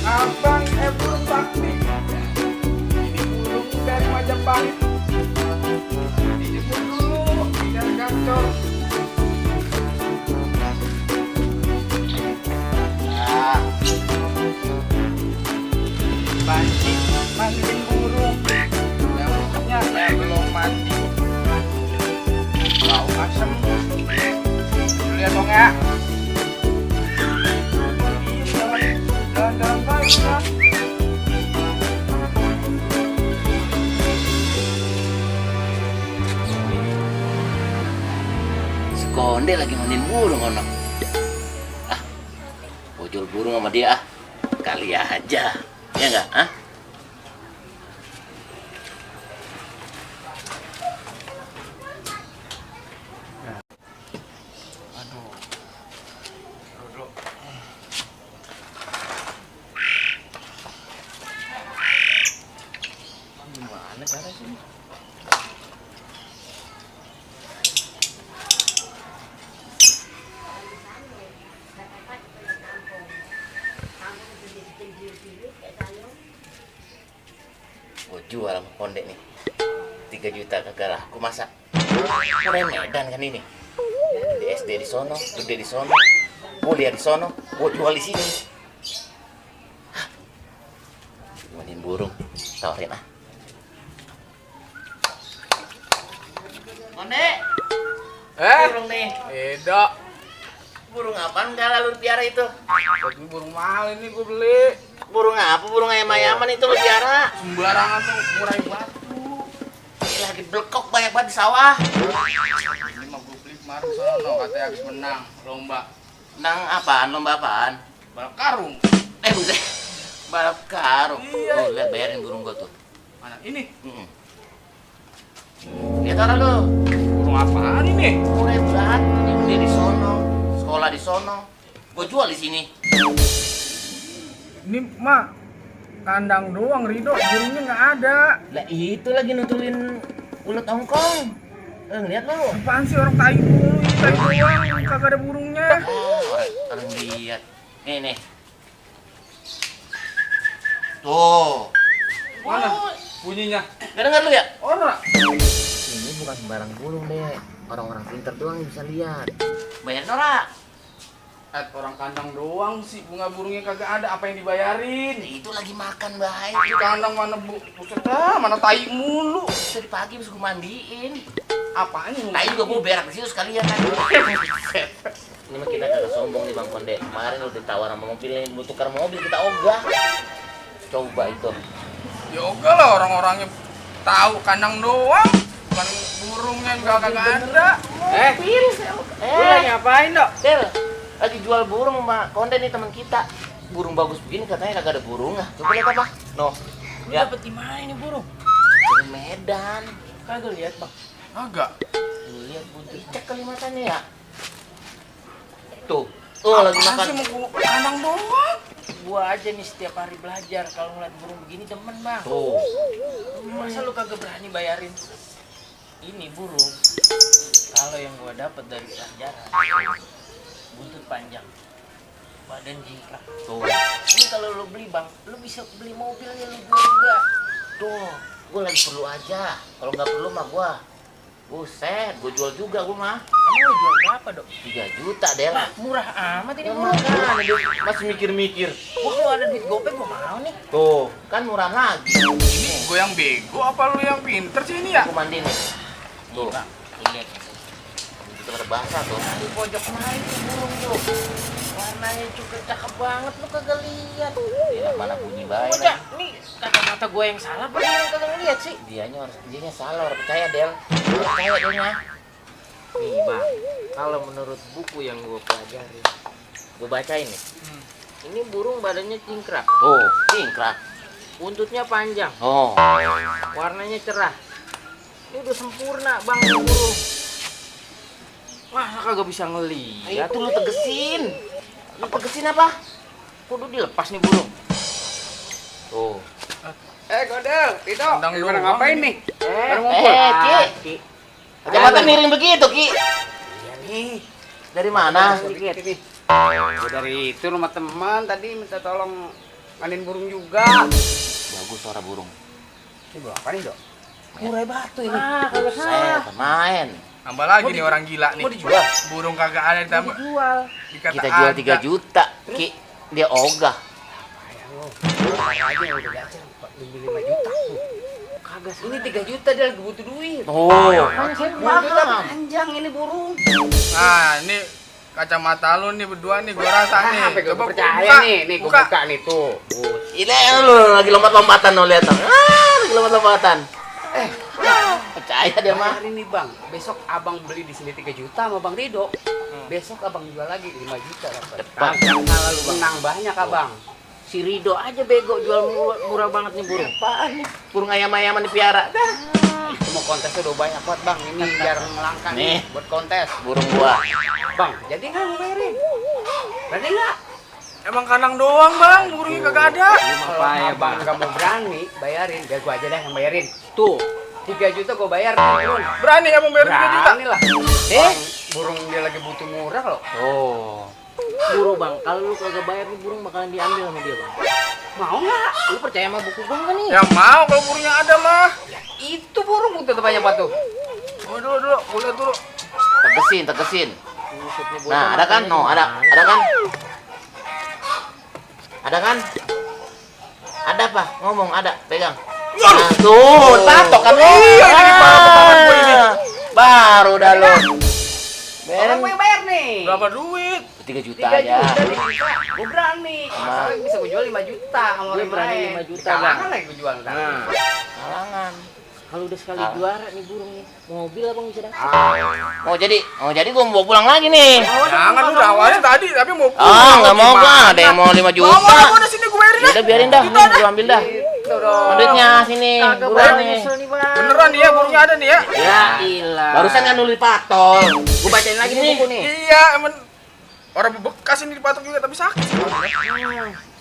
Abang burung bakti. Ini burung dari Majapahit. Dijemput dulu, biar gacor. Nah, pancing, mandiin burung. Yang burungnya saya belum mandi. Bau asem. Lihat dong ya. Jangan baik ya. Si Konde lagi mandiin burung ono. Ah, bojol burung sama dia ah. Kali aja. Ya enggak, ah? Aduh. Duduk. Gimana cara sih? Gue jual sama Konde nih 3 juta kagak laku masa. Keren Medan kan ini. Di SD di sono, gede di sono, kuliah di sono, gue jual di sini. Hah. Mandiin burung, tawarin ah. Konde, burung nih. Beda. Burung apaan enggak lalu piara itu? Ini burung mahal ini gue beli. Burung apa? Burung ayam-ayaman itu lu piara. Sembarangan tuh murai batu. Ini lagi blekok banyak banget di sawah. Ini mah gue beli kemarin sono katanya habis menang lomba Nang apaan? Lomba apaan? balap karung. Buset. Balap karung. Iya. Oh, lihat bayarin burung gua tuh. Mana ini? Lihat orang lu. Burung apaan ini? Murai batu nih, gede di sono. Sekolah di sono. Gua jual di sini. Ini mah kandang doang, Rido, burungnya nggak ada. Lah itu lagi nutulin ulet Hongkong. Lihat lu. Apaan sih orang tai mulu, ini tai doang, kagak ada burungnya. Oh, orang lihat. Nih. Tuh. Mana Oh, bunyinya? gak denger lu ya? Ora. Ini bukan sembarang burung deh. Orang-orang pintar doang yang bisa lihat. Bayar Nora. Orang kandang doang sih, bunga burungnya kagak ada, apa yang dibayarin? Itu lagi makan baik. Di kandang mana buset dah, mana tai mulu. Tadi pagi bisa gue mandiin. Apaan ini? Tai juga gue berak di situ sekalian kan. Ini mah kita kagak sombong nih Bang Konde. Kemarin udah ditawar sama mobil yang butuh tukar mobil kita ogah. Coba itu. Ya oke lah, orang-orangnya tahu kandang doang, bukan burungnya juga kagak ada. Mobil. Lu lagi ngapain, Dok? Del, lagi jual burung sama Konde nih teman kita. Burung bagus begini katanya kagak ada burung ah. Coba lihat apa? No. Lu Ya, dapet di mana ini burung? burung Medan. Kagak lihat, Bang. Agak. Lu lihat bunyi cek kali matanya ya. Tuh. Oh, lagi Apaan makan. sih mau kandang doang? Gua aja nih setiap hari belajar kalau ngeliat burung begini demen bang. Tuh. Masa lu kagak berani bayarin ini burung? Kalau yang gua dapat dari pelajaran, buntut panjang, badan jingkrak. Tuh. Ini kalau lu beli bang, lu bisa beli mobilnya lu jual juga. Tuh, gue lagi perlu aja. Kalau nggak perlu mah gue, buset, gue jual juga gue mah. Emang lu jual berapa dok? 3 juta deh Wah lah. murah amat ini Ya burung. makanya dia masih mikir-mikir. Gua kalau ada duit gopay gua mau nih. Tuh, kan murah lagi. Ini gue yang bego apa lu yang pinter sih ini ya? Aku mandi nih. Tuh, Bang, lu lihat itu ada basah tuh. di pojok kemarin tuh burung tuh. Warnanya juga cakep banget, lu kagak lihat. Ya, mana bunyi baik. Bocah, nih kacamata gue yang salah, apa dia yang kagak ngeliat sih? Dianya salah, orang percaya Del. Percaya dia. Nih bang, kalau menurut buku yang gue pelajari, Gue bacain nih. ini burung badannya cingkrak, Tuh, cingkrak. buntutnya panjang, Oh, warnanya cerah. Ini udah sempurna bang ini burung. Masa kagak bisa ngeliat? itu lu tegesin. Lu tegesin apa? Kudu dilepas nih burung. Tuh. Godel, Tito, Tendang pada doang ngapain ini. nih? Pada ngumpul. Ki. Kacamata miring begitu, Ki. Iya nih. Dari mana? Sedikit nih. Gua dari itu rumah teman tadi minta tolong manin burung juga. Bagus suara burung. Ini burung apa nih, Dok? Murai batu ini. Saya main. Tambah lagi nih orang gila nih. Mau dijual? Burung kagak ada ditambah. Dijual. Dikata Kita jual ada. 3 juta, Ki. Dia ogah. Aja udah gacor 5 juta. Kagak ini 3 juta dia lagi butuh duit. Oh. Butuh panjang ini burung. Nah, ini kacamata lu nih berdua nih, gua rasa nih. Sampai gua percaya buka. nih gua buka nih tuh. Ini lu lagi lompat-lompatan lo lihat. Lagi lompat-lompatan. Percaya dia mah. Hari ini Bang, besok Abang beli di sini 3 juta sama Bang Rido. Besok Abang jual lagi 5 juta dapat. Cepat. Salah lu Bang. Menang banyak Abang. Si Rido aja bego jual murah banget nih burung. Apaan nih? Burung ayam-ayaman dipiara. Dah. Itu mau kontesnya udah banyak banget Bang. Ini jarang langka nih Nih. buat kontes. Burung gua. Bang, jadi nggak mau bayarin? Berani nggak? Emang kandang doang, Bang. Burungnya kagak ada. Kalau Abang nggak mau berani bayarin, biar gua aja deh yang bayarin. Tuh, 3 juta gua bayar nih burung. Berani kamu bayar 3 juta? Berani lah. Burung dia lagi butuh murah loh. Oh. Buru bang, kalau lu kagak bayar nih burung bakalan diambil sama dia bang. Mau nggak? Lu percaya sama buku gua nggak nih? Ya mau kalau burungnya ada mah. Itu burung tetap banyak batu. Oh, dulu, boleh dulu. Tegesin. Buset nih, bocah Nah, ada kan? matanya No, ada kan? Ada kan? Ada apa? Ngomong, ada. Pegang. Nah, tuh, tato kan. Iya, ini paman gua ini. Baru dah lo. Orang gue yang bayar nih. Berapa duit? 3 juta 3 aja. juta nih bisa. Gue berani. Masalahnya bisa gue jual 5 juta sama Gue orang berani lain. 5 juta, Kalangan Bang. lagi gue jual ntar. Halangan. Kalau udah sekali Ah. juara nih burung nih, mobil abang bisa dapat. Mau jadi gua mau bawa pulang lagi nih. Jangan udah awalnya tadi, tapi mau pulang. Ah, nggak mau Gimana? gua. Ada yang mau 5 Mau, juta. mau, udah sini gue bayarin dah. Udah biarin dah. Nih, gua ambil dah. Itu dong. Duitnya sini. Kagak Buruan bang, nih. nyesel nih bang. Beneran nih ya, burungnya ada nih ya. Ya ilah. Barusan kan nulis patol. Gua bacain lagi nih buku nih. Iya, emang orang bekas ini dipatok juga tapi sakit sih.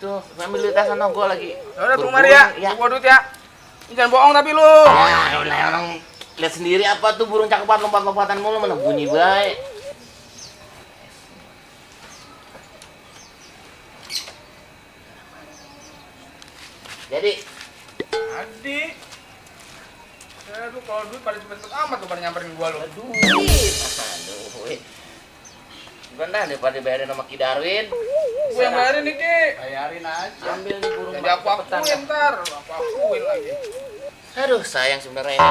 Tuh, ambil duit sana gua lagi. Udah tunggu mari ya, Ya. gua duit ya. Jangan bohong tapi lu. Ya, elah, orang lihat sendiri apa tuh burung cakepan lompat-lompatan mulu mana bunyi baik. Jadi, Adik. Aduh, kalau duit pada cepet-cepet amat tuh pada nyamperin gua lu. duit. Aduh, weh. Bukan dah daripada bayarin sama Ki Darwin. Gua yang bayarin nih, Ki. Bayarin aja. Ambil nih burung. Jadi aku akuin ntar, aku akuin lagi. Aduh, sayang sebenarnya ini.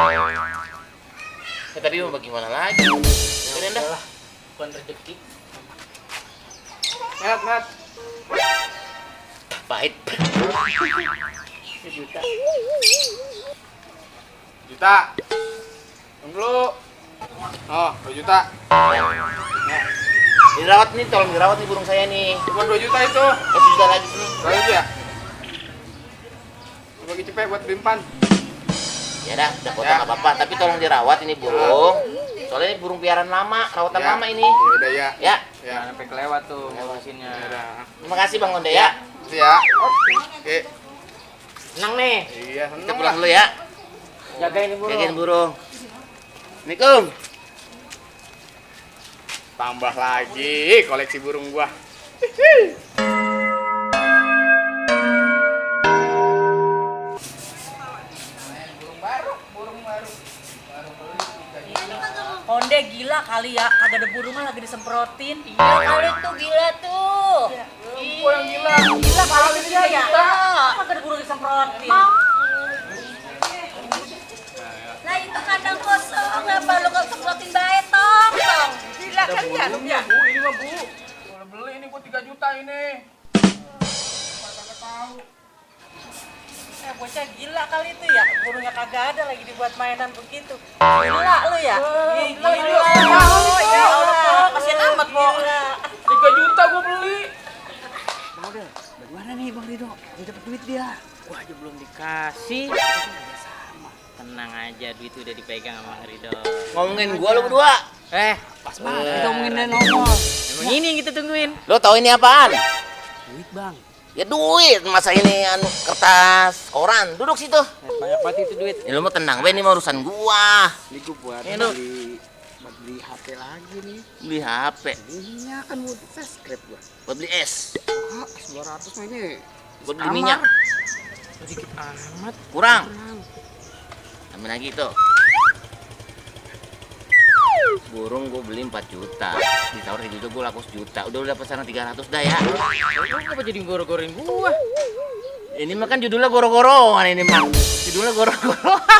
Ya, tapi mau bagaimana lagi? Biarin dah. Bukan rezeki. Mat. Pahit. 1 juta. Juta. Tunggu. Oh, 2 juta. Dirawat nih, tolong dirawat nih burung saya nih. Cuma 2 juta itu. Sudah lagi sini. Berapa aja ya? Bagi cepet buat bimpan. Ya dah, udah potong Ya. nggak apa-apa. Tapi tolong dirawat ini burung. Soalnya ini burung piaraan lama, rawatan Ya. lama ini. Ya udah ya. Ya, Ya. Jangan sampai kelewat tuh ngurusinnya. Ya udah. terima kasih Bang Onde ya. Ya. Oke. Senang nih. Iya, Kita seneng pulang lah. dulu ya. Jagain nih burung. Jagain burung. Assalamualaikum. Tambah lagi koleksi burung gua. Onde gila kali ya, kagak ada burung mah lagi disemprotin. Iya kali tuh gila tuh. Gua yang gila. Gila kali dia ya. Kagak ada burung disemprotin. Nah itu kandang kosong, ngapa lu gak semprotin bae tong? Gila kan ya lu ya. Bu, ini mah Bu. Boleh beli ini gua 3 juta ini. Kagak tahu. Bocah gila kali itu ya, burungnya kagak ada lagi dibuat mainan begitu. Gila lu ya. Gila. Oh ya Allah, kasihan amat kok. 3 juta gua beli. Udah, bagaimana nih Bang Rido? Udah dapet duit dia. Wah aja belum dikasih. Tenang aja, duit udah dipegang sama Bang Rido. Ngomongin gua lu berdua. Pas banget kita ngomongin dia nongol. Emang ini yang kita tungguin. Lo tahu ini apaan? Duit Bang. Ya duit, masa ini anu kertas koran. Duduk situ. Banyak banget itu duit. Ya, lu mau tenang, ini mah urusan gua. Ini gua buat Ini lu. beli HP lagi nih. Beli HP, Iya kan buat subscribe gua. buat beli es, Ah, 200 mah ini. buat beli minyak. Sedikit amat. Kurang. Ambil lagi tuh. Burung gua beli 4 juta. Ditawar 3 juta gua laku 1 juta. Udah dapat sana 300 dah ya. Lu kenapa jadi goro-goroin gua? Ini mah kan judulnya goro-gorongan ini mah. Judulnya goro-gorongan.